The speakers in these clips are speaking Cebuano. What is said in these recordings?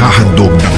Naghahandom ng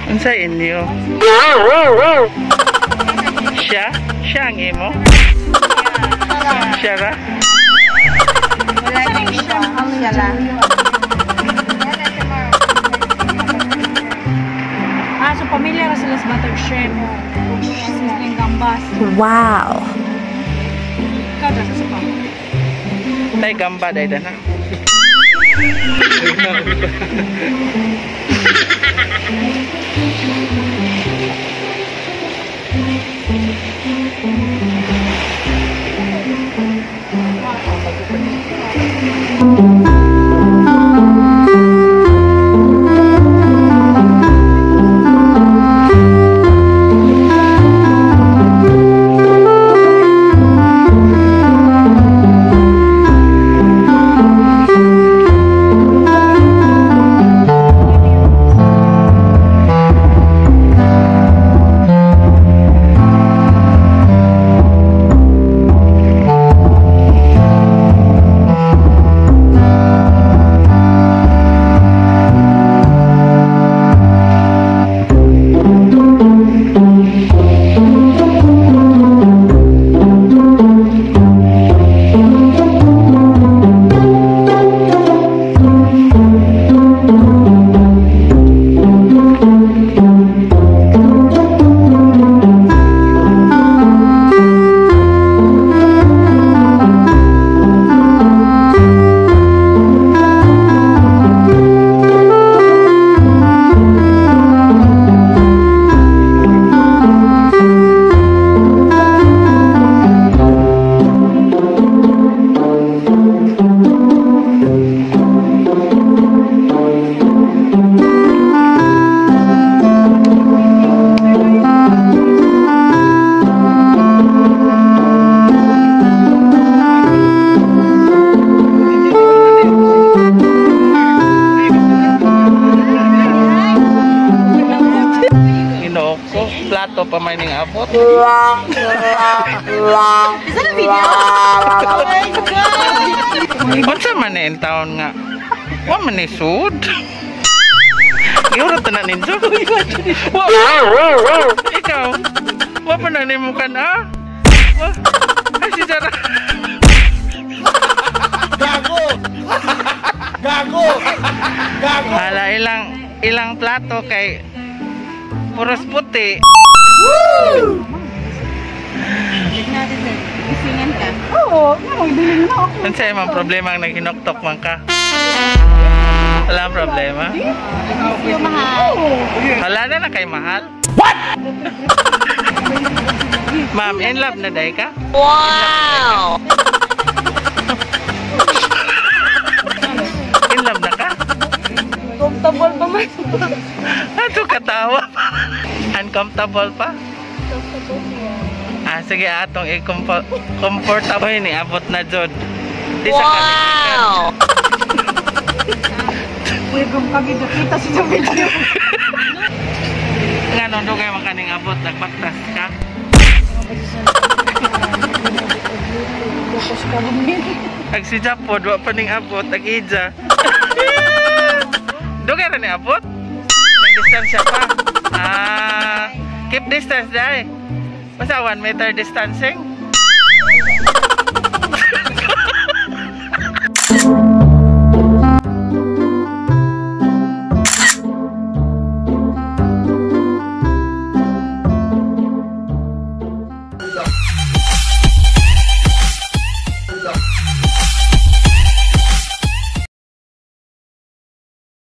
Unsa inyo? Siya? Siya ang imo? Siya ra? Wala nang siya. Siya lang. Ah, so pamilya ra sila sa butter shrimp. Sizzling gambas. Wow. Ikaw dra sa pa. Tay gamba day dana. Plato pa man ning abot. Is that a video? Oh my God! Unsa man ni taon nga? Wa man ni sud. Giurot na ninyo. Wa. Ikaw. Wa pa na nimo kan ah? Wa. Ay si Sarah. Gago! Gago! Gago! Hala ilang plato kay puros puti. Woo! Gisingan ka? Oo, bilhin na ako. Unsa imong problema ang naghinoktok man ka? Wala ang problema? Yung mahal. Wala na na kay mahal? What? Ma'am, in love na day ka? Wow. In love na ka? Comfortable pa man. Ato katawa pa. Uncomfortable pa? Comfortable siya. Ah, sige, atong i-comfortable ni abot na jud. Di sa Wow. Uy, kung kita sa video. Nga nung dugay man kaning abot, nagbaktas ka? Ag si Japod, wa pa ning abot, ag ija. Dugay ra ni abot. May distansya pa. Ah, keep distance dai. Basta 1 meter distancing.